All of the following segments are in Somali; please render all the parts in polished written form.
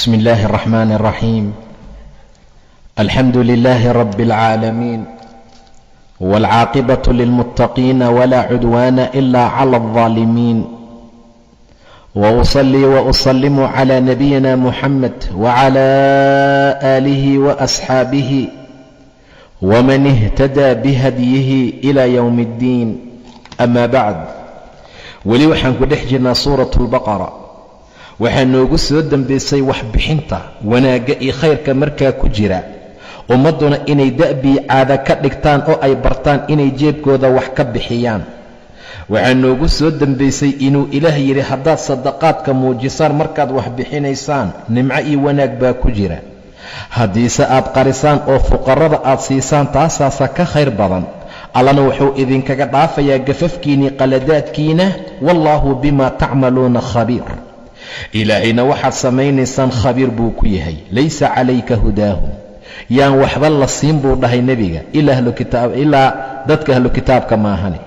بسم الله الرحمن الرحيم. الحمد لله رب العالمين، والعاقبة للمتقين، ولا عدوان إلا على الظالمين، وأصلي وأسلم على نبينا محمد وعلى آله وأصحابه ومن اهتدى بهديه إلى يوم الدين. أما بعد، weli waxaan ku dhex jirnaa suuratu albaqara. Waxaa noogu soo dembaysay waxbixinta, wanaagga iyo khayrka markaa ku jira, ummadduna inay da'bii caada ka dhigtaan oo ay bartaan inay jeebkooda wax ka bixiyaan. Waxaa noogu soo dembaysay inuu Ilaah yidhi: haddaad sadaqaadka muujisaan markaad wax bixinaysaan, nimco iyo wanaag baa ku jira. Haddiise aad qarisaan oo fuqarrada aad siisaan, taasaasa ka khayr badan. Allana wuxuu idinkaga dhaafayaa gafafkiinnii, qaladaadkiina. Wallaahu bimaa tacmaluuna khabiir. Ilaahayna waxaad samaynaysaan khabiir buu ku yahay. Laysa calayka hudaahum. Yaan waxba la siin buu dhahay nebiga ilaa dadka ahlu kitaabka maahane,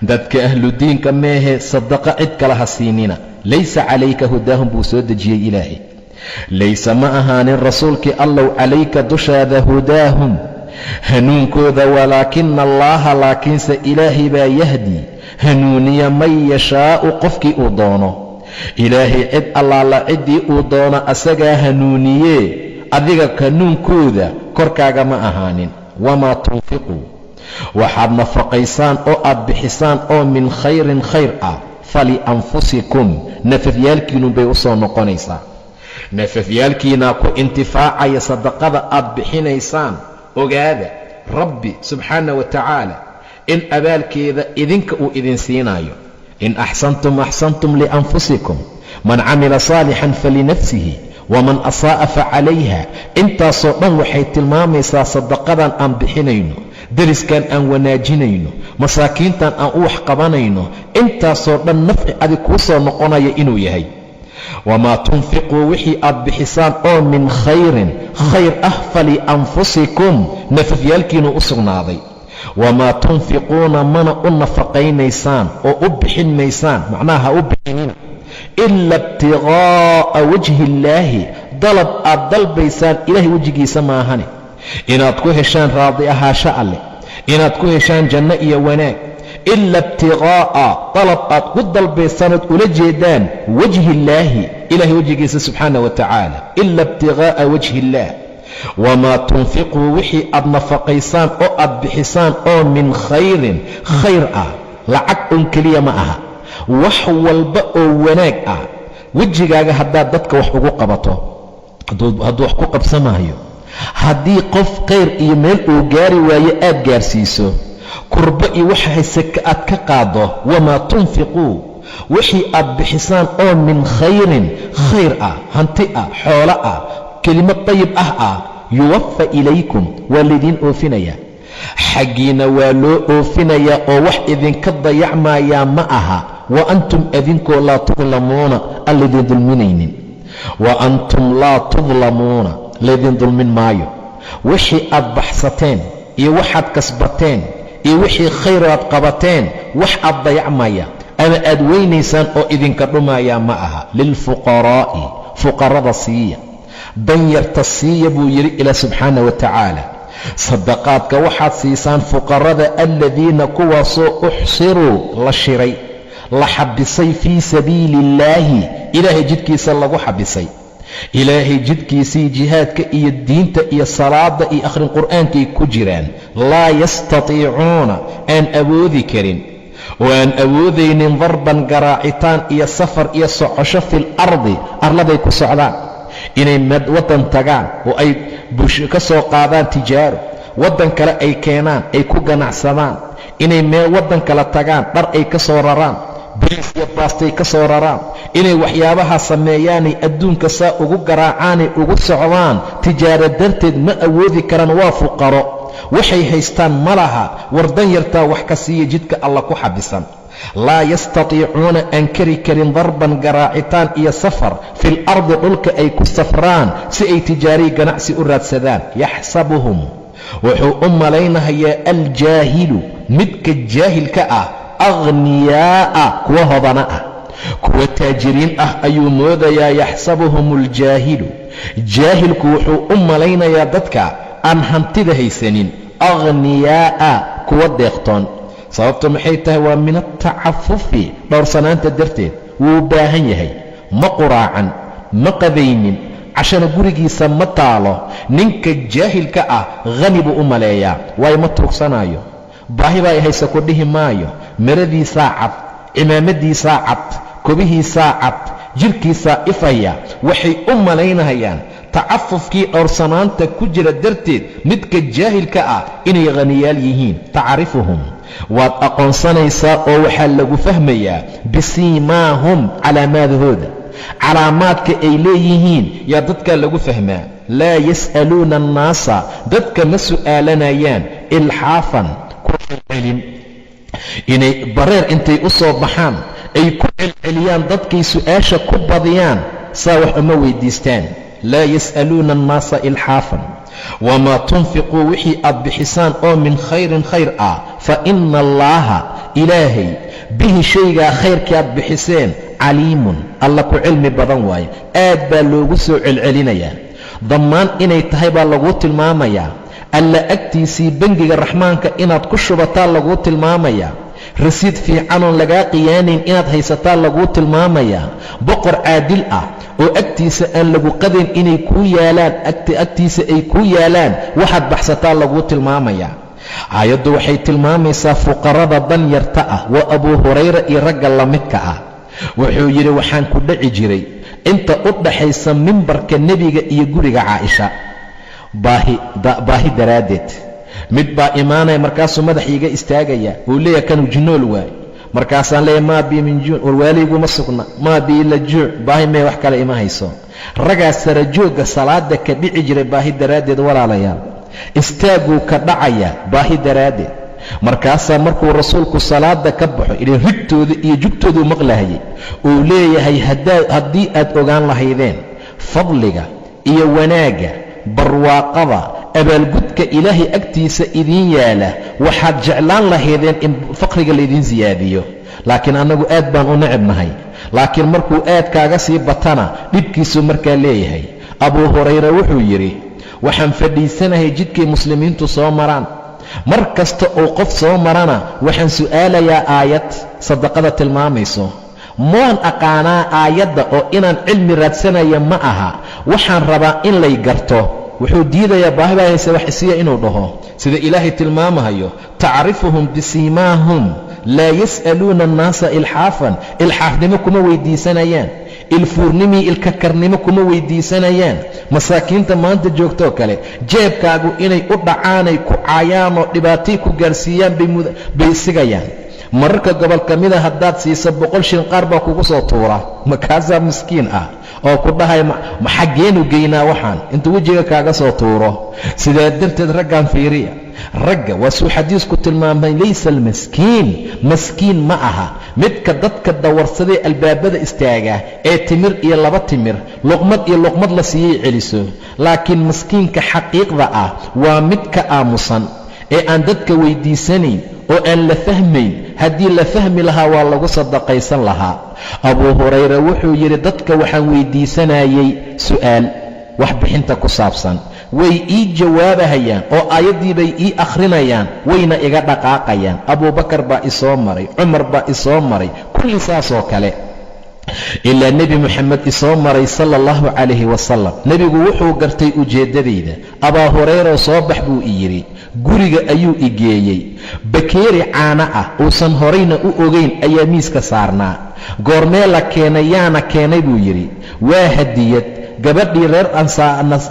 dadka ahludiinka meehe, sadaqa cid kale ha siinina. Laysa calayka hudaahum buu soo dejiyey Ilaahay. Laysa ma ahaanin, rasuulkii Allow, calayka dushaada hudaahum hanuunkooda, walaakina Allaaha, laakiinse Ilaahay baa, yahdi hanuuniya, man yashaa'u qofkii uu doono. Ilaahay cid allaala ciddii uu doono asagaa hanuuniyee, adiga hanuunkooda korkaaga ma ahaanin. Wamaa tunfiquu, waxaad nafaqaysaan oo aad bixisaan oo min khayrin khayr ah, falianfusikum, nafafyaalkiinun bay u soo noqonaysaa. Nafafyaalkiinaa ku intifaacaya sadaqada aad bixinaysaan. Ogaada Rabbi subxaana wa tacaala in abaalkeeda idinka uu idin siinaayo. In axsantum axsantum lianfusikum, man camila saalixan falinafsihi, waman asaa'a facalayha. Intaasoo dhan waxay tilmaamaysaa sadaqadan aan bixinayno, deriskan aan wanaajinayno, masaakiintan aan u wax qabanayno, intaasoo dhan nafci adig kuu soo noqonaya inuu yahay. Wamaa tunfiquu, wixii aad bixisaan oo min khayrin khayr ah, falianfusikum, nafafyaalkiinuu u sugnaaday. Wamaa tunfiquuna, mana u nafaqaynaysaan oo u bixin maysaan, macnaha ha u bixinina, ila ibtiqaa'a wajhi illaahi, dalab aad dalbaysaan Ilaahay wejigiisa maahane, inaad ku heshaan raadi ahaasho Alleh, inaad ku heshaan janno iyo wanaag. Ila ibtiqaa'a, dalab aad ku dalbaysaan ood ula jeedaan, wajhi illaahi, Ilahay wejigiisa subxaana wa tacaala. Ila ibtiqaa'a wajhi illaah. Wamaa tunfiquu, wixii aad nafaqaysaan oo aad bixisaan oo min khayrin khayr ah, lacag un keliya ma aha, wax walba oo wanaag ah. Wejigaaga haddaad dadka wax ugu qabato, hadduu wax ku qabsamaayo, haddii qof khayr iyo meel uu gaari waayo aad gaarsiiso, kurbo iyo waxa haysaka aad ka qaaddo. Wamaa tunfiquu, wixii aad bixisaan oo min khayrin khayr ah, hanti ah, xoolo ah, kelimad tayib ah, yuwafa ilaykum, waa laydiin oofinayaa. Xaggiina waa loo oofinayaa oo wax idinka dayacmayaa ma aha. Wa antum, adinkoo, laa tudlamuuna, aan laydin dulminaynin. Wa antum laa tudlamuuna, laydin dulmin maayo. Wixii aad baxsateen iyo waxaad kasbateen iyo wixii khayr aad qabateen, wax aad dayacmaya ama aad weynaysaan oo idinka dhumayaa ma aha. Lilfuqaraa'i, fuqarada siiya, danyarta siiya buu yidhi Ilaah subxaana wa tacaala. Sadaqaadka waxaad siisaan fuqarada, aladiina kuwaasoo, uxsiruu, la shiray, la xabisay, fii sabiili illaahi, Ilaahay jidkiisa lagu xabisay. Ilaahay jidkiisii, jihaadka iyo diinta iyo salaada iyo akhrin qur'aankay ku jiraan. Laa yastatiicuuna, aan awoodi karin oo aan awoodaynin, darban garaacitaan iyo safar iyo socosho, fil ardi, arladay ku socdaan, inay waddan tagaan oo ay ka soo qaadaan tijaaro, waddan kale ay keenaan, ay ku ganacsadaan, inay meel waddan kale tagaan, dhar ay ka soo raraan, bariis iyo baastay ka soo raraan, inay waxyaabaha sameeyaanay adduunka saa ugu garaacaanay ugu socdaan tijaaro darteed ma awoodi karaan. Waa fuqaro, waxay haystaan ma laha. War danyartaa wax ka siiya, jidka Alla ku xabisan. Laa yastatiicuuna, aan kari karin, darban garaacitaan iyo safar, fil ardi, dhulka ay ku safraan si ay tijaariyi ganacsi u raadsadaan. Yaxsabuhum, wuxuu u malaynahayaa, aljaahilu, midka jaahilka ah, akhniyaa'a, kuwa hodana ah, kuwa taajiriin ah ayuu moodayaa. Yaxsabuhum aljaahilu. Jaahilku wuxuu u malaynayaa dadka aan hantida haysanin aghniyaa'a, kuwa deeqtoon. Sababtu maxay tahay? Waa min atacafufi, dhowrsanaanta darteed. Wuu baahan yahay, ma quraacan, ma qadaynin, cashana gurigiisa ma taalo. Ninka jaahilka ah khani buu u maleeyaa, waayo ma tuugsanaayo, baahi baa hayse ku dhihi maayo. Maradiisaa cad, cimaamadiisaa cad, kobihiisaa cad, jidhkiisaa ifaya. Waxay u malaynayaan tacafufkii dhowrsanaanta ku jira darteed midka jaahilka ah inay khaniyaal yihiin. Tacrifuhum, waad aqoonsanaysaa oo waxaa lagu fahmayaa, bisiimaahum, calaamaadahooda, calaamaadka ay leeyihiin yaa dadkaa lagu fahmaa. Laa yas'aluuna annaasa, dadka ma su'aalanayaan, ilxaafan, ku celcelin, inay bareer intay u soo baxaan ay ku celceliyaan, dadkay su'aasha ku badiyaan, saa wax uma weydiistaan. Laa yas'aluuna annaasa ilxaafan. Wamaa tunfiquu, wixii aad bixisaan oo min khayrin, khayr ah, fa ina allaaha, ilaahay, bihi, shaygaa khayrkii aad bixiseen, caliimun, alla ku cilmi badan waaye. Aad baa loogu soo celcelinayaa, dammaan inay tahay baa laguu tilmaamayaa. Alla agtiisii bangiga raxmaanka inaad ku shubataa laguu tilmaamayaa. Rasiid fiicanoon lagaa qiyaanayn inaad haysataa laguu tilmaamayaa. Boqor caadil ah oo agtiisa aan lagu qadayn inay kuu yaalaan, agtiisa ay kuu yaalaan waxaad baxsataa laguu tilmaamayaa. Aayaddu waxay tilmaamaysaa fuqarada danyarta ah. Waa Abuu Hurayra iyo ragga la midka ah. Wuxuu yidhi, waxaan ku dhaci jiray inta u dhaxaysa mimbarka nebiga iyo guriga Caaisha baahi, baahi daraaddeed. Mid baa imaanaya, markaasuu madax iiga istaagaya, uu leeyahay, kanuu jinool waay. Markaasaan leeyahay, maa bii min juuc, warwaaliyguma sugna, maa bii ila juuc, baahi mee, wax kale ima hayso. Ragaa sarajoogga salaada ka dhici jiray baahi daraaddeed. Walaalayaal, istaagguu ka dhacaya baahi daraaddeed. Markaasaa markuu rasuulku salaada ka baxo, ilin rigtooda iyo jugtooduu maqlahayay, uu leeyahay, haddii aad ogaan lahaydeen fadliga iyo wanaagga, barwaaqada, abaalgudka ilaahay agtiisa idiin yaala, waxaad jeclaan lahaydeen in faqriga laydiin siyaadiyo. Laakiin annagu aad baan u necibnahay. Laakiin markuu aad kaaga sii batana, dhibkiisuu markaa leeyahay. Abuu Hurayra wuxuu yidhi, waxaan fadhiisanahay jidkay muslimiintu soo maraan. Mar kasta uu qof soo marana, waxaan su'aalayaa aayad sadaqada tilmaamayso. Maan aqaanaa aayadda oo inaan cilmi raadsanaya ma aha, waxaan rabaa in lay garto. Wuxuu diidayaa baahi baa hayse, wax isiya inuu dhaho. Sida ilaahay tilmaamahayo, tacrifuhum bisiimaahum, laa yas'aluuna annaasa ilxaafan. Ilxaafnimo kuma weydiisanayaan, ilfuurnimii ilkakarnimo kuma weydiisanayaan. Masaakiinta maanta joogtoo kale, jeebkaagu inay u dhacaanay ku caayaanoo dhibaatay ku gaarsiiyaan bay sigayaan. Mararka gobol ka mida haddaad siiso 100 shilin, qaar baa kugu soo tuura, makaasaa miskiin ah oo ku dhahaya, xaggeenu geynaa waxaan, intuu wejiga kaaga soo tuuro. Sidaa darteed raggan fiiriya, ragga waa suu xadiisku tilmaamay, laysa almaskiin, maskiin ma aha midka dadka dawarsadee albaabada istaaga ee timir iyo laba timir, luqmad iyo luqmad la siiyey celiso. Laakiin maskiinka xaqiiqda ah waa midka aamusan ee aan dadka weydiisanayn oo aan la fahmayn. Haddii la fahmi lahaa, waa lagu sadaqaysan lahaa. Abuu Hurayra wuxuu yidhi, dadka waxaan weydiisanayey su'aal waxbixinta ku saabsan, way ii jawaabahayaan oo aayaddii bay ii akhrinayaan, wayna iga dhaqaaqayaan. Abuubakar baa isoo maray, Cumar baa isoo maray, kulli saasoo kale, ilaa Nebi Moxamed isoo maray, sala allahu calayhi wasalam. Nebigu wuxuu gartay ujeeddadayda. Abaa Hurayrow, soo bax, buu i yidhi. Guriga ayuu i geeyey. Bakeeri caano ah uusan horayna u ogayn ayaa miiska saarnaa. Goormee la keenay, yaana keenay, buu yidhi. Waa hadiyad gabadhii reer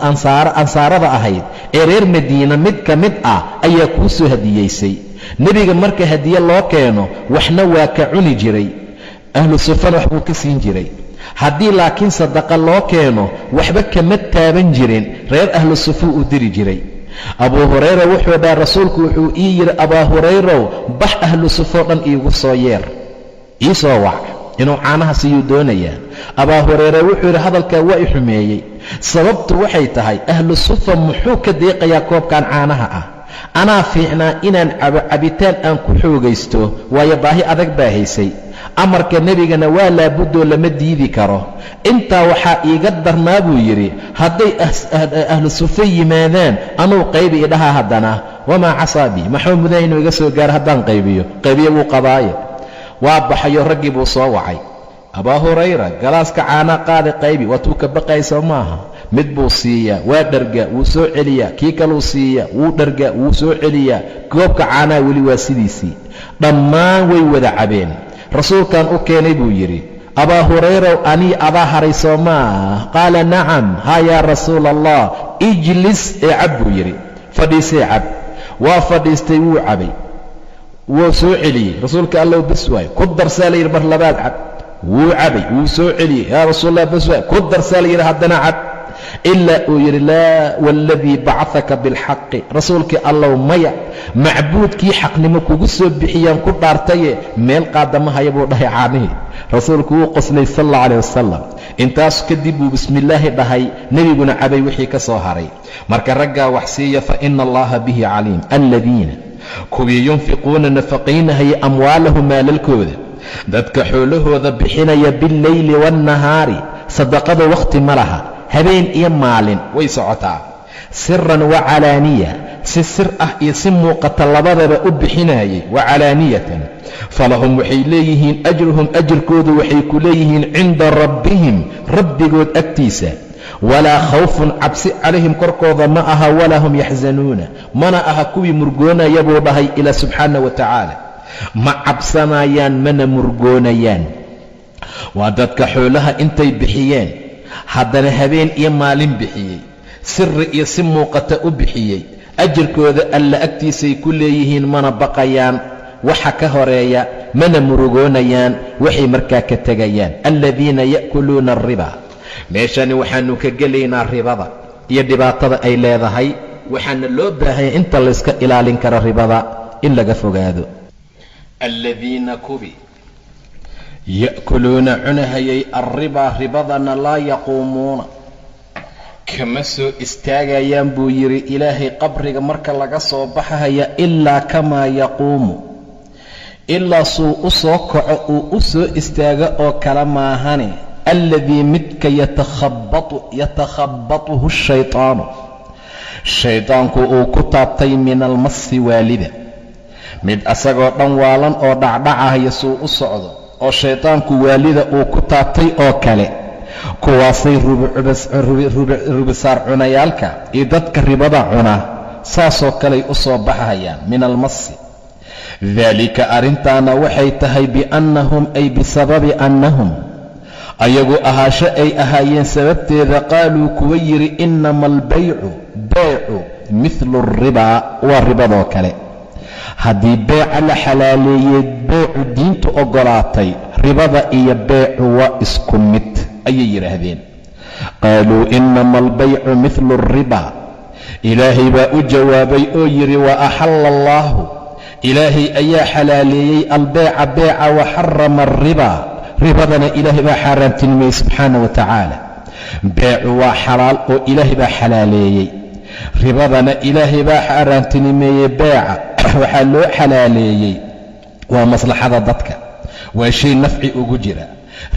ansaarada ahayd ee reer Madiina mid ka mid ah ayaa kuu soo hadiyaysay. Nebiga marka hadiye loo keeno, waxna waa ka cuni jiray, ahlu sufana wax buu ka siin jiray. Haddii laakiin sadaqa loo keeno, waxba kama taaban jirin, reer ahlu sufuu u diri jiray. Abuu Hurayra wuxuu dhaha, rasuulku wuxuu ii yidhi, Abaa Hurayrow, bax, ahlu sufoo dhan iigu soo yeer, ii soo wac. Inuu caanaha siiyuu doonayaa. Abaa Hurayra wuxuu yidhi, hadalkaa waa i xumeeyey. Sababtu waxay tahay, ahlu sufa muxuu ka deeqayaa koobkan caanaha ah? Anaa fiicnaa inaan cabo cabitaan aan ku xoogaysto, waayo baahi adag baa haysay. Amarka nebigana waa laabudoo lama diidi karo. Intaa waxaa iiga darnaa buu yidhi, hadday ahlu sufe yimaadaan anuu qaybi idhaha haddana, wamaa casaabii, maxuu mudan inuu iga soo gaaro haddaan qaybiyo? Qaybiyo wuu qabaaye. Waa baxayo, raggii buu soo wacay. Abaa Hurayra, galaaska caanaa qaadi, qaybi. Waatuu ka baqaya, soo maaha? Mid buu siiyaa, waa dhargaa, wuu soo celiyaa. Kii kaluu siiyaa, wuu dhargaa, wuu soo celiyaa. Koobka caanaha weli waa sidiisii. Dhammaan way wada cabeen. Rasuulkan u keenay buu yidhi, "Abaa Hurayrow, anii adaa haray, soo maa?" Qaala, "Nacam, haa yaa Rasuula Allah." "Ijlis ee cab," buu yidhi, "fadhiisee cab." Waa fadhiistay, wuu cabay, wuu soo celiyey. "Rasuulka Allow, bes waayo, ku darsaa," la yidhi. "Mar labaad cab." Wuu cabay, wuu soo celiyey. "Yaa Rasuulallah, bes waay, ku darsaa," la yidhi, "haddana cab." Ilaa uu yidhi, "Laa waaladii bacahaka bilxaqi, Rasuulkii Allow, maya, macbuudkii xaqnimo kugu soo bixiyaan ku dhaartaye, meel qaadama haya," buu dhahay caanihii. Rasuulku wuu qoslay, sal alla calayh wasalam. Intaas kadib buu bismillaahi dhahay, nebiguna cabay wixii ka soo haray. Marka raggaa wax siiya, fa ina Allaha bihi caliim. Aladiina, kuwii, yunfiquuna nafaqaynahaya, amwaalahum, maalalkooda, dadka xoolahooda bixinaya, billeyli waannahaari, sadaqada wakhti ma laha, habeen iyo maalin way socotaa, siran wa calaaniya, si sir ah iyo si muuqata labadaba u bixinayay, wa calaaniyatan, falahum, waxay leeyihiin, ajruhum, ajirkoodu waxay ku leeyihiin, cinda rabbihim, rabbigood agtiisa. Walaa khawfun, cabsi, calayhim, korkooda ma aha, walaa hum yaxzanuuna, mana aha kuwii murgoonaya, buu dhahay ilaa subxaana wa tacaala. Ma cabsanayaan mana murgoonayaan. Waa dadka xoolaha intay bixiyeen haddana habeen iyo maalin bixiyey, siri iyo si muuqata u bixiyey. Ajirkooda Alla agtiisay ku leeyihiin, mana baqayaan waxa ka horeeya, mana murugoonayaan waxay markaa ka tegayaan. Aladiina ya'kuluuna alriba. Meeshani waxaanu ka gelaynaa ribada iyo dhibaatada ay leedahay. Waxaana loo baahanya inta layska ilaalin karo ribada in laga fogaado. Aladiina, kubi, ya'kuluuna, cunahayay, alribaa, ribadana, laa yaquumuuna, kama soo istaagayaan, buu yidhi Ilaahay, qabriga marka laga soo baxaya, ilaa kamaa yaquumu, ilaa suu u soo kaco, uu u soo istaago oo kale maahane, alladii, midka, yatakhabatuhu shaytaanu, shaydaanku uu ku taabtay, min almasi, waalida. Mid asagoo dhan waalan oo dhacdhacahaya suu u socdo oo shaydaanku waalida uu ku taabtay oo kale, kuwaasay rubisaar cunayaalka iyo dadka ribada cuna saasoo kaley u soo baxayaan, min almasi. Daalika, arrintaana waxay tahay, biannahum, ay bisababi annahum, ayagu ahaasho ay ahaayeen sababteeda, qaaluu, kuwa yidhi, innama albaycu, beecu, mithlu alribaa, waa ribadoo kale. Haddii beeca la xalaaleeyey, beecu diintu oggolaatay, ribada iyo beecu waa isku mid, ayay yidhaahdeen. Qaaluu innama albaycu mithlu alriba. Ilaahay baa u jawaabay oo yidhi, wa axalla allaahu, Ilaahay ayaa xalaaleeyey, albeeca, beeca, wa xarama alriba, ribadana Ilaahay baa xaaraamtinimeyey subxaana wa tacaala. Beecu waa xalaal oo Ilaahay baa xalaaleeyey, ribadana Ilaahay baa xaaraamtinimeeyey. Beeca waxaa loo xalaaleeyey waa maslaxada dadka, waa shay nafci ugu jira.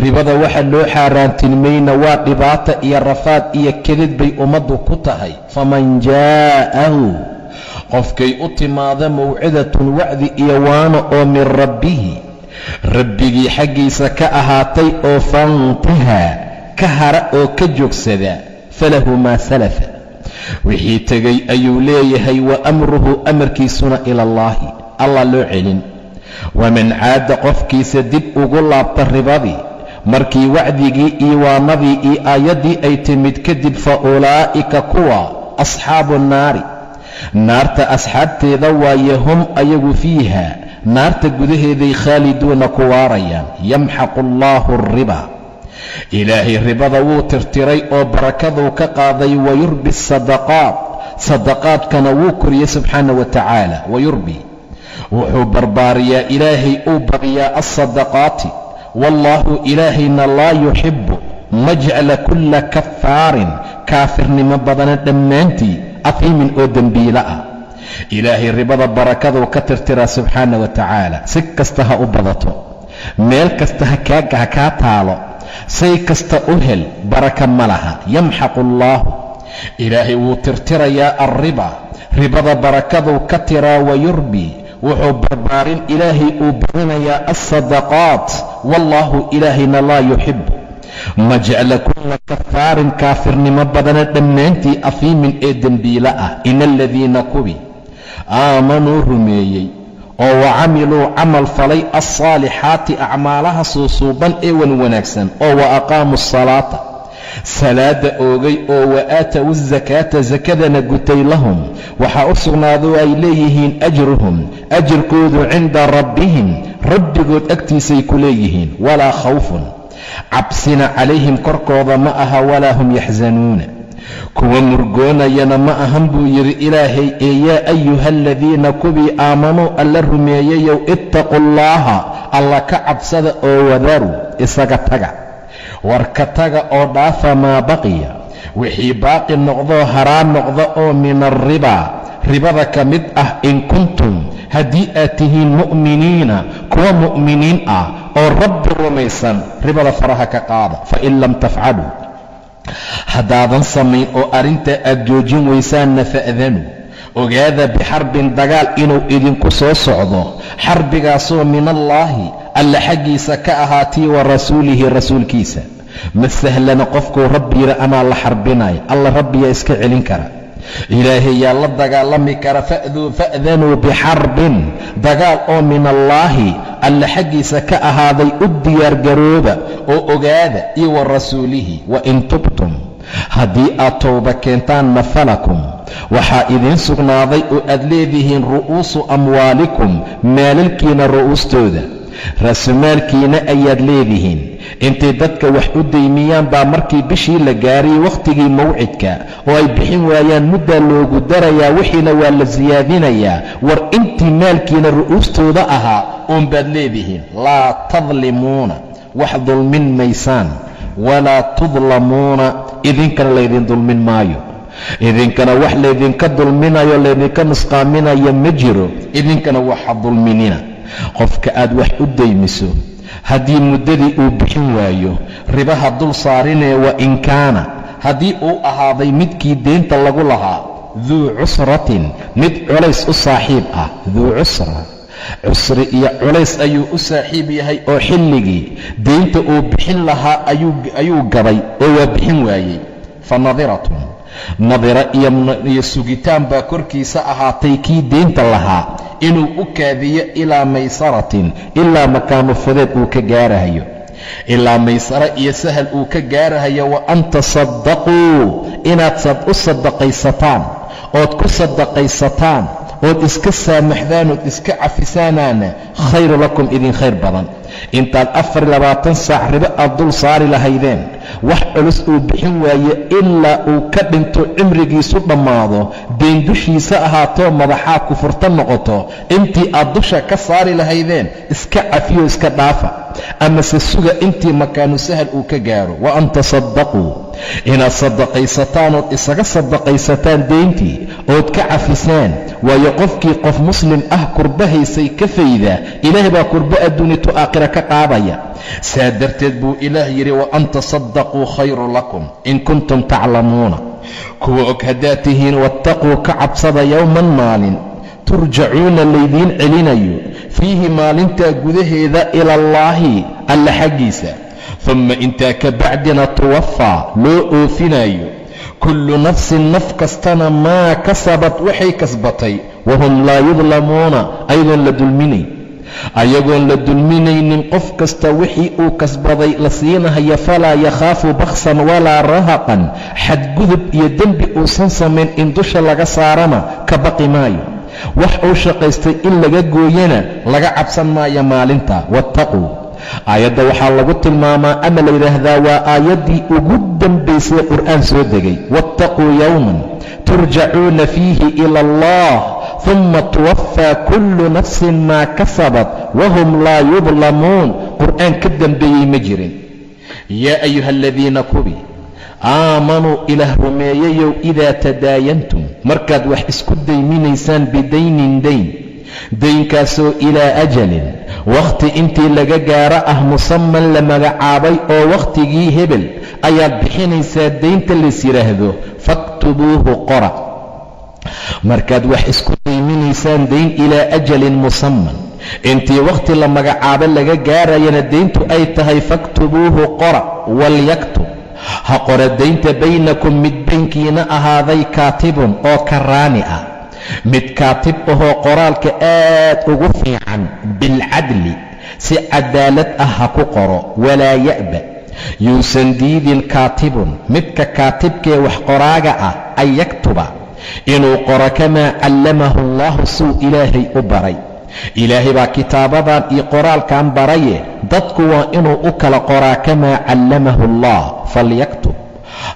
Ribada waxa loo xaaraamtinimeyna waa dhibaata iyo rafaad iyo kedid bay ummaddu ku tahay. Faman jaa'ahu, qofkay u timaado, mawcidatun, wacdi iyo waano oo, min rabbihi, rabbigii xaggiisa ka ahaatay, oo fantahaa, ka hara oo ka joogsada, falahu maa salafa, wixii tegay ayuu leeyahay, wa amruhu, amarkiisuna, ila allaahi, Allah loo celin. Waman caada, qofkiisa dib ugu laabta ribadii markii wacdigii iyo waanadii iyo aayaddii ay timid kadib, fa ulaa'ika, kuwa, asxaabu nnaari, naarta asxaabteeda waaye, hum, ayagu, fiiha, naarta gudaheeday, khaaliduuna, ku waarayaan. Yamxaqu allaahu alriba, Ilaahay ribada wuu tirtiray oo barakaduu ka qaaday, wayurbi asadaqaat, sadaqaadkana wuu koriyey subxaana wa tacaala. Wayurbi, wuxuu barbaariyaa Ilaahay, uu badiyaa, alsadaqaati. Wallaahu, Ilaahayna, laa yuxibbu, ma jecla, kulla kafaarin, kaafirnimo badana dhammaantii, afiimin, oo dembiilo ah. Ilaahay ribada barakaduu ka tirtiraa subxaana wa tacaala, si kasta ha u badato. Meel kasta ha kaa taalo, say kasta u hel, baraka ma laha. Yamxaqu allaahu, Ilaahay wuu tirtirayaa, alriba, ribada barakaduu ka tiraa. Wayurbi, wuxuu barbaarin, Ilaahay uu badinayaa, alsadaqaat. Wallaahu, Ilaahayna, laa yuxibu, ma jecla, kulla kafaarin, kaafirnimo badana dhammaantii, afiimin, ee dembiile ah. Ina aladiina, kuwi, aamanuu, rumeeyey, oo wacamiluu, camal falay, alsaalixaati, acmaalaha suusuuban ee wan wanaagsan, oo wa aqaamuu asalaata, salaada oogay, oo wa aatow asakaata, sakadana gutay, lahum, waxaa u sugnaado ay leeyihiin, ajruhum, ajirkoodu, cinda rabbihim, Rabbigood agtiisay ku leeyihiin. Walaa khawfun, cabsina, calayhim, korkooda ma aha, walaa hum yaxsanuuna, kuwa murgoonayana ma ahan, buu yidhi Ilaahay. Ee yaa ayuha aladiina, kuwii, aamanuu, Alla rumeeyayow, ittaqu llaaha, Alla ka cabsada, oo wadaruu, isaga taga, war ka taga oo dhaafa, maa baqiya, wixii baaqi noqdoo haraa noqda, oo min alribaa, ribada ka mid ah, in kuntum, haddii aad tihiin, mu'miniina, kuwa mu'miniin ah oo Rabbi rumaysan. Ribada faraha ka qaada. Fa in lam tafcaluu, haddaadan samayn oo arrintaa aad joojin weysaanna, fa'danuu, ogaada, bixarbin, dagaal inuu idinku soo socdo, xarbigaasoo min allaahi, Alla xaggiisa ka ahaatii, wa rasuulihi, rasuulkiisa. Ma sahlana qofkuu Rabbi yidhi anaa la xarbinaya. Alla Rabbiyaa iska celin kara? Ilaahay yaa la dagaalami kara? Fa'danuu bixarbin, dagaal oo min allaahi, Alla xaggiisa ka ahaaday, u diyaargarooba oo ogaada, iyo wa rasuulihi. Wa in tubtum, haddii aad towba keentaanna, falakum, waxaa idiin sugnaaday oo aad leedihiin, ru'uusu amwaalikum, maalalkiina ru'uustooda, raasumaalkiina ayaad leedihiin. Intay dadka wax u daymiyaan baa markii bishii la gaarayay, wakhtigii mawcidka, oo ay bixin waayaan, muddaa loogu darayaa, wixiina waa la siyaadinayaa. War intii maalkiina ru'uustooda ahaa uunbaad leedihiin. Laa tadlimuuna, wax dulmin maysaan, walaa tudlamuuna, idinkana laydin dulmin maayo. Idinkana wax laydinka dulminayo, laydinka nusqaaminayo ma jiro. Idinkana waxa dulminina. Qofka aad wax u daymiso, haddii muddadii uu bixin waayo, ribaha dul saarinee. Wa in kaana, haddii uu ahaaday midkii deynta lagu lahaa, duu cusratin, mid culays u saaxiib ah. Duu cusra, cusri iyo culays ayuu u saaxiib yahay, oo xilligii deynta uu bixin lahaa ayuu gabay oo waa bixin waayey. Fa nadiratun, nadira iyo sugitaan baa korkiisa ahaatay kii deynta lahaa, inuu u kaadiyo, ilaa maysaratin, ilaa makaano fudeed uu ka gaarahayo, ilaa maysaro iyo sahal uu ka gaarahayo. Wa an tasaddaquu, inaad u sadaqaysataan ood ku sadaqaysataan ood iska saamaxdaan ood iska cafisaanaana, khayru lakum, idin khayr badan, intaad 24 saac ribo aad dul saari lahaydeen. Wax culus uu bixin waaye, ilaa uu ka dhinto, cimrigiisu dhammaado, deen dushiisa ahaatoo madaxaa kufurta noqoto, intii aad dusha ka saari lahaydeen, iska cafiyo, iska dhaafa, amase suga intii makaanu sahal uu ka gaaro. Wa an tasaddaquu, inaad sadaqaysataan ood isaga sadaqaysataan deyntii ood ka cafisaan. Waayo, qofkii qof muslim ah kurbahaysay ka fayda, Ilaahay baa kurbo adduunito aakhira ka qaadaya. Saa darteed buu Ilaah yidhi: wa an tasaddaquu khayru lakum in kuntum taclamuuna, kuwa og haddaad tihiin. Wattaquu, ka cabsada, yowman, maalin, turjacuuna, laydiin celinayo, fiihi, maalintaa gudaheeda, ilallaahi, Alla xaggiisa. Humma, intaa ka bacdina, tuwafaa, loo oofinayo, kullu nafsin, naf kastana, maa kasabat, waxay kasbatay, wahum laa yudlamuuna, ayagoon la dulminayn, ayagoon la dulminaynin. Qof kasta wixii uu kasbaday la siinahaya. Falaa yakhaafu baksan walaa rahaqan, xadgudub iyo dembi uusan samayn in dusha laga saarana ka baqi maayo, wax uu shaqaystay in laga gooyana laga cabsan maayo maalinta. Wattaquu, aayadda waxaa lagu tilmaamaa ama la yidhaahdaa waa aayaddii ugu dambaysay Qur'aan soo degay. Wattaquu yowman turjacuuna fiihi ila allah, uma tuwafaa kullu nafsin maa kasabat wahum laa yudlamuun. Qur'aan ka dambeeyey ma jirin. Yaa ayuha aladiina, kubi, aamanuu, Ilaah rumeeyayow, idaa tadaayantum, markaad wax isku dayminaysaan, bidaynin, dayn, daynkaasoo, ilaa ajalin, Wakhti intii laga gaaro ah musaman la magacaabay oo wakhtigii hebel ayaad bixinaysaa daynta lays yidhaahdo, faktubuuhu, qora. Markaad wax isku dayminaysaan dayn, ilaa ajalin musaman, intii wakhti la magacaabo laga gaarayana dayntu ay tahay, faktubuuhu, qora. Walyaktub, ha qora daynta, baynakum, mid baynkiina ahaaday, kaatibun, oo karaani ah, mid kaatib ahoo qoraalka aad ugu fiican, bilcadli, si cadaalad ah ha ku qoro. Walaa ya'ba, yuusan diidin, kaatibun, midka kaatibkee wax qoraaga ah, an yaktuba, inuu qoro, kamaa callamahu allahu, suu Ilaahay u baray. Ilaahay baa kitaabadan iyo qoraalkan baraye, dadku waa inuu u kala qoraa kamaa callamahu allah. Falyaktub,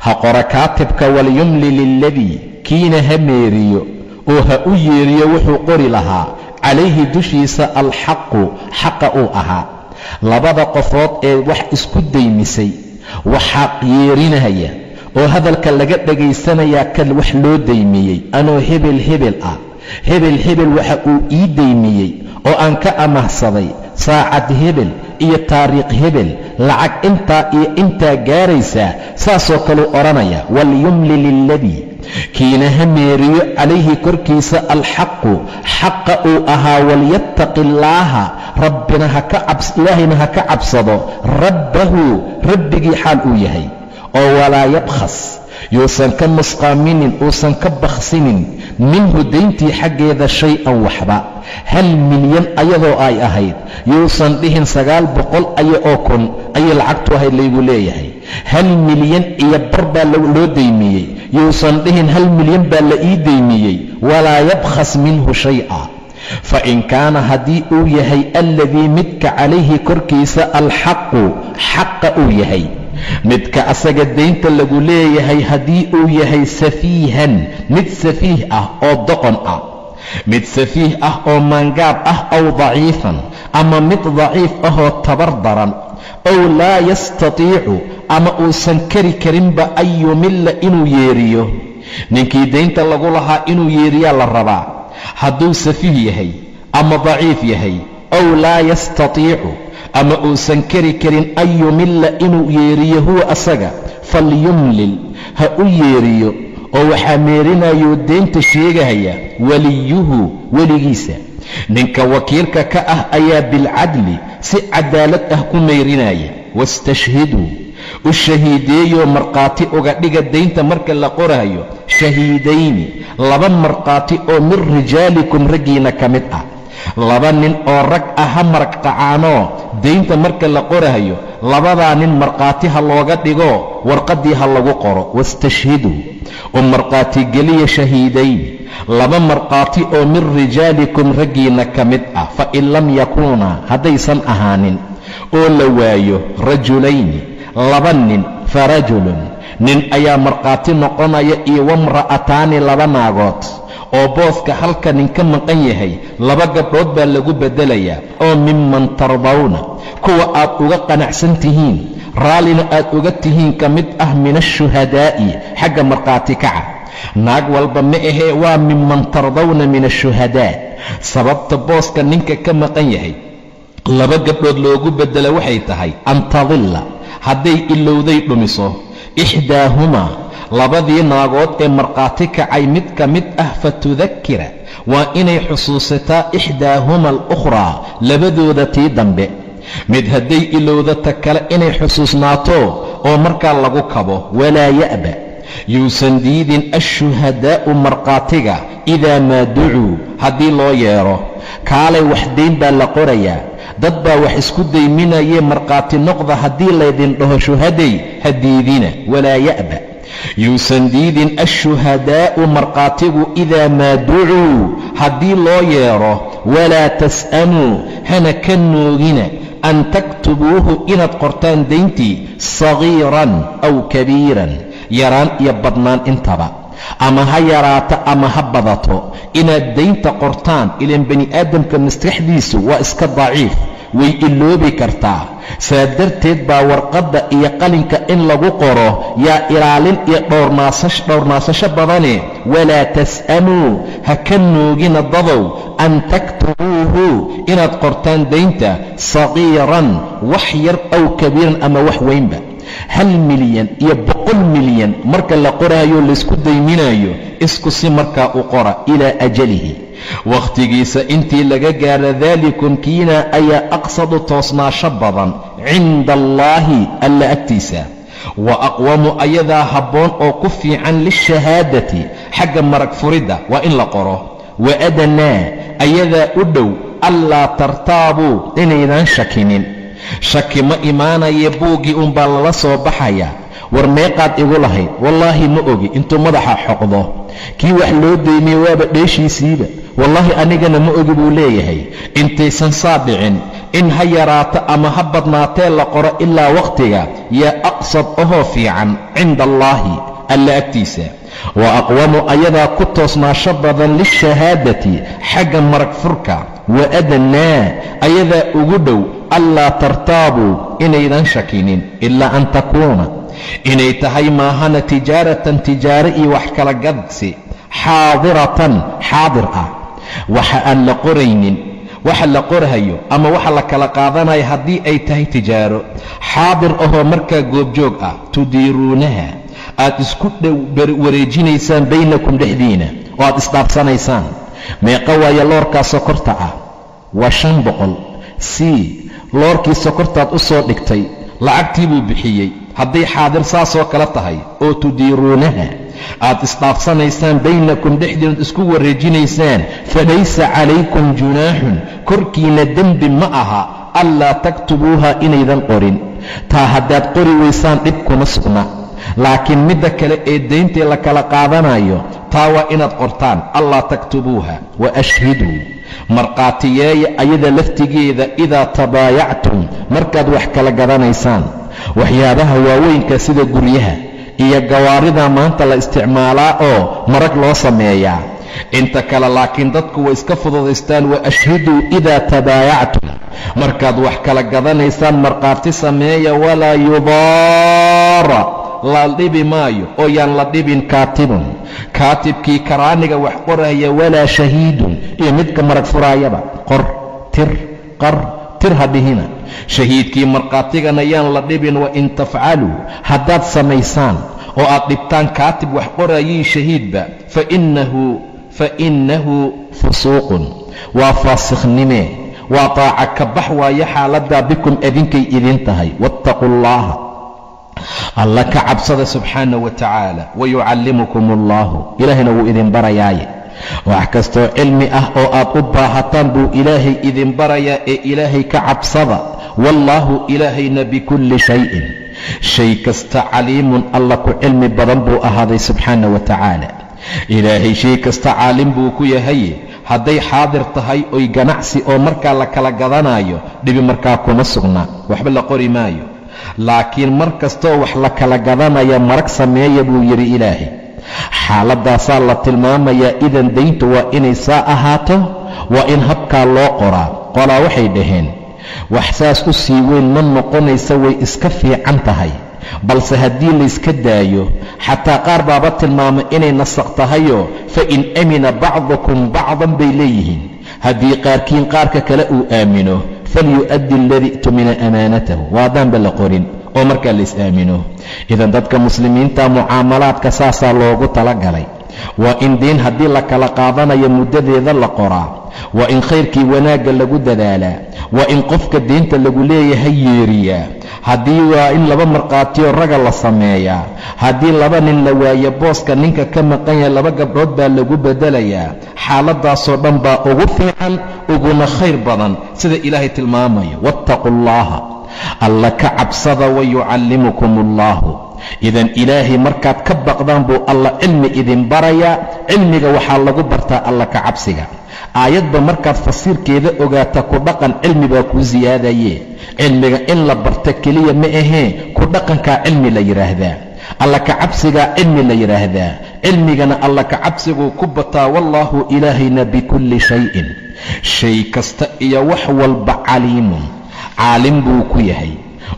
ha qoro kaatibka. Walyumli liladii, kiina ha meeriyo oo ha u yeeriyo wuxuu qori lahaa, calayhi, dushiisa, alxaqu, xaqa uu ahaa. Labada qofood ee wax isku daymisay waxaa yeerinaya oo hadalka laga dhagaysanayaa kan wax loo daymiyey. Anoo hebel hebel ah, hebel hebel waxa uu ii daymiyey oo aan ka amahsaday saacad hebel iyo taariikh hebel lacag intaa iyo intaa gaaraysaa, saasoo kaleu odhanaya. Walyumli liladii, kiina ha meeriyo, calayhi, korkiisa, alxaqu, xaqa uu ahaa. Walyattaqi illaaha, rabbina Ilaahayna ha ka cabsado, rabbahu, rabbigii xaal uu yahay, oo walaa yabkhas, yuusan ka nusqaaminin, uusan ka bakhsinin, minhu, dayntii xaggeeda, shay-an, waxba. 1 milyan ayadoo ay ahayd yuusan dhihin 900 aya oo kun ayay lacagtu ahayd laygu leeyahay. 1.5 milyan baa loo daymiyey, yuusan dhihin 1 milyan baa la ii daymiyey. Walaa yabkhas minhu shay-a. Fa in kaana, haddii uu yahay, alladii, midka, calayhi, korkiisa, alxaqu, xaqa uu yahay, midka asaga daynta lagu leeyahay haddii uu yahay, safiihan, mid safiih ah oo doqon ah, mid safiih ah oo maangaab ah, aw daciifan, ama mid daciif ahoo tabar daran, ow laa yastatiicu, ama uusan kari karinba, an yumilla, inuu yeeriyo, ninkii daynta lagu lahaa inuu yeeriyaa la rabaa. Hadduu safiih yahay ama daciif yahay, ow laa yastatiicu, ama uusan kari karin, an yumilla, inuu yeeriyo, huwa asaga, falyumlil, ha u yeeriyo, oo waxaa meerinayuu deynta sheegahaya, weliyuhu, weligiisa, ninka wakiilka ka ah ayaa, bilcadli, si cadaalad ah ku meerinaya. Wastashhiduu, u shahiideeyoo markhaati uga dhiga daynta marka la qoraayo, shahiidayni, laba markhaati oo min rijaalikum, raggiina ka mid ah. Laba nin oo rag ah ha marag qacaanoo daynta marka la qorahayo labadaa nin markhaati ha looga dhigo, warqaddii ha lagu qoro. Wastashhiduu, u markhaati geliya, shahiidayni, laba markhaati oo min rijaalikum, raggiina ka mid ah. Fa in lam yakuunaa, haddaysan ahaanin oo la waayo, rajulayni, laba nin, fa rajulun, nin ayaa markhaati noqonaya, iyo wamra'ataani, laba naagood, oo booska halka nin ka maqan yahay laba gabdhood baa lagu beddelayaa, oo miman tardawna, kuwa aad uga qanacsan tihiin, raallina aad uga tihiin ka mid ah, min ashuhadaa'i, xagga markhaati kaca. Naag walba ma ahee, waa miman tardawna min ashuhadaa. Sababta booska ninka ka maqan yahay laba gabdhood loogu beddelo waxay tahay an tadilla, hadday ilowday, dhumiso, ixdaahumaa, labadii naagood ee markhaati kacay mid ka mid ah, fatudakira, waa inay xusuusataa, ixdaahuma alukhraa, labadooda tii dambe. Mid hadday ilowda, ta kale inay xusuusnaato oo markaa lagu kabo. Walaa ya'ba, yuusan diidin, ashuhadaa'u, markhaatiga, idaa maa ducuu, haddii loo yeedho. Kaalay, wax dayn baa la qorayaa, dad baa wax isku dayminayee, markhaati noqda haddii laydin dhaho, shuhaday, ha diidina. Walaa ya'ba, yuusan diidin, ashuhadaa'u, markhaatigu, idaa maa ducuu, haddii loo yeedho. Walaa tas'amuu, hana ka noogina, an taktubuuhu, inaad qortaan dayntii, sagiiran aw kabiiran, yaraan iyo badnaan intaba, ama ha yaraato ama ha badato, inaad daynta qortaan. Ilaan bani aadamka maskaxdiisu waa iska daciif, way iloobi kartaa. Saa darteed baa warqadda iyo qalinka in lagu qoro yaa ilaalin iyo dhowrnaasasho badane. Walaa tas'amuu, ha ka noogina dadow, An taktubuuhu, inaad qortaan daynta, sagiiran, wax yar, aw kabiiran, ama wax weynba. 1 milyan iyo 100 milyan marka la qoraayo, laysku dayminayo, isku si markaa u qora, ilaa ajalihi, wakhtigiisa intii laga gaaro. Daalikum, kiina ayaa aqsadu, toosnaasho badan, cinda allaahi, Alla agtiisa, wa aqwamu, ayadaa habboon oo ku fiican, lishahaadati, xagga marag furidda waa in la qoro, wa adnaa, ayadaa u dhow, allaa tartaabuu, inaydaan shakinin. Shaki ma imaanaya, buuggii unbaa lala soo baxaya. War meeqaad igu lahayd? Wallaahi ma ogi. Intuu madaxa xoqdo kii wax loo deymiye, waaba dheeshiisiiba. Wallaahi anigana ma ogi, buu leeyahay. Intaysan saa dhicin, in ha yaraato ama ha badnaatee la qoro ilaa wakhtiga yaa aqsad ahoo fiican cinda allaahi, Alla agtiisa, wa aqwamu, ayadaa ku toosnaasho badan, lishahaadati, xagga marag furka, wa adnaa, ayadaa ugu dhow, allaa tartaabuu, inaydan shakinin. Ilaa an takuuna, inay tahay maahana, tijaaratan, tijaaro iyo wax kala gadsi, xaadiratan, xaadir ah. Waxa aan la qoraynin, waxa la qorhayo ama waxa la kala qaadanayo, haddii ay tahay tijaaro xaadir ahoo markaa goobjoog ah, tudiiruunaha, aad isku wareejinaysaan, baynakum, dhexdiina, oo aad isdhaafsanaysaan. Meeqa waayo loorkaa sokorta ah? Waa 500. C loorkii sokortaad u soo dhigtay, lacagtii buu bixiyey. Hadday xaadir saasoo kale tahay oo tudiiruunaha, aad isdhaafsanaysaan, baynakum, dhexdiinaad isku wareejinaysaan, falaysa calaykum junaaxun, korkiina dembi ma aha, allaa taktubuuha, inaydan qorin. Taa haddaad qori weysaan, dhib kuma sugna. Laakiin midda kale ee dayntii la kala qaadanayo, taa waa inaad qortaan. Allaa taktubuuha. Wa ashhiduu, markhaatiyeeya ayada laftigeeda, idaa tabaayactum, markaad wax kala gadanaysaan. Waxyaabaha waaweynka sida guryaha iyo gawaarida maanta la isticmaalaa oo marag loo sameeyaa. Inta kale laakiin dadku way iska fududaystaan. Wa ashhiduu idaa tabaayactum, markaad wax kala gadanaysaan markhaati sameeya. Walaa yudaara, la dhibi maayo oo yaan la dhibin, kaatibun, kaatibkii karaaniga wax qoraya, walaa shahiidun, iyo midka marag furaayaba. Qor, tir, qar, tir ha dhihina. Shahiidkii markhaatigana yaan la dhibin. Wa in tafcaluu, haddaad samaysaan oo aad dhibtaan kaatib wax qorayii shahiidba, fa innahu fusuuqun, waa faasikhnimee, waa taaca ka bax waayo xaaladdaa, bikum, adinkay idin tahay. Wattaquu allaha, Alla ka cabsada, subxaana wa tacaala. Wayucallimukum allaahu, Ilaahayna wuu idin barayaaye. Wax kastoo cilmi ah oo aad u baahataan buu Ilaahay idin barayaa, ee Ilaahay ka cabsada. Wallaahu, Ilaahayna, bikulli shayin, shay kasta, caliimun, Alla ku cilmi badan buu ahaaday, subxaana wa tacaala. Ilaahay shay kasta caalim buu ku yahay. Hadday xaadir tahay oy ganacsi oo markaa la kala gadanayo, dhibi markaa kuma sugna, waxba la qori maayo. Laakiin mar kastoo wax la kala gadanaya, marag sameeya, buu yidhi Ilaahay. Xaaladaasaa la tilmaamayaa. Idan dayntu waa inay saa ahaato, waa in habkaa loo qoraa. Qolaa waxay dhaheen, wax saas u sii weyn ma noqonaysa, way iska fiican tahay, balse haddii layska daayo xataa, qaar baaba tilmaamay inay nasaq tahayoo, fa in amina bacdukum bacdan, bay leeyihiin, haddii qaarkiin qaarka kale uu aamino, falyu'addi aladii i'tumina amaanatahu. Waa haddaanba la qorin oo markaa la is-aamino. Idan dadka muslimiinta mucaamalaadka saasaa loogu talagalay. Waa in diin haddii la kala qaadanayo muddadeeda la qoraa. Waa in khayrkii wanaagga lagu dadaalaa. Waa in qofka diinta lagu leeyahay yeeriyaa. Haddii waa in laba markhaatiyoo raga la sameeyaa. Haddii laba nin la waayo, booska ninka ka maqan yahay laba gabdhood baa lagu beddelayaa. Xaaladaasoo dhan baa ugu fiican, uguna khayr badan, sida Ilaahay tilmaamayo. Wattaquu allaha, Alla ka cabsada. Wayucallimukum allaahu. Idan Ilaahay markaad ka baqdaan buu Alla cilmi idin barayaa. Cilmiga waxaa lagu bartaa Alla ka cabsiga. Aayadba markaad fasiirkeeda ogaata, ku dhaqan, cilmi baa kuu siyaadaye. Cilmiga in la barta keliya ma ahee, ku dhaqankaa cilmi la yidhaahdaa, Alla ka cabsigaa cilmi la yidhaahdaa. Cilmigana Alla ka cabsiguu ku bataa. Wallaahu, Ilaahayna, bikulli shayin, shay kasta iyo wax walba, caliimun, caalim buu ku yahay.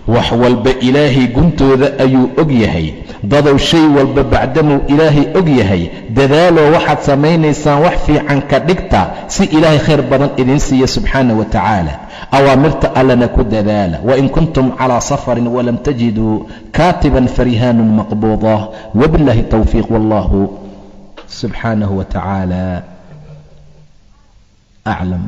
Wax walba Ilaahay guntooda ayuu og yahay. Dadow, shay walba bacdamuu Ilaahay og yahay, dadaaloo waxaad samaynaysaan wax fiican ka dhigta, si Ilaahay khayr badan idiin siiya subxaana wa tacaala. Awaamirta Allana ku dadaala. Wain kuntum calaa safarin walam tajiduu kaatiban farihaanun maqbuuda. Wabiاllahi towfiiq, wallahu subxaanahu wa tacaala aclam.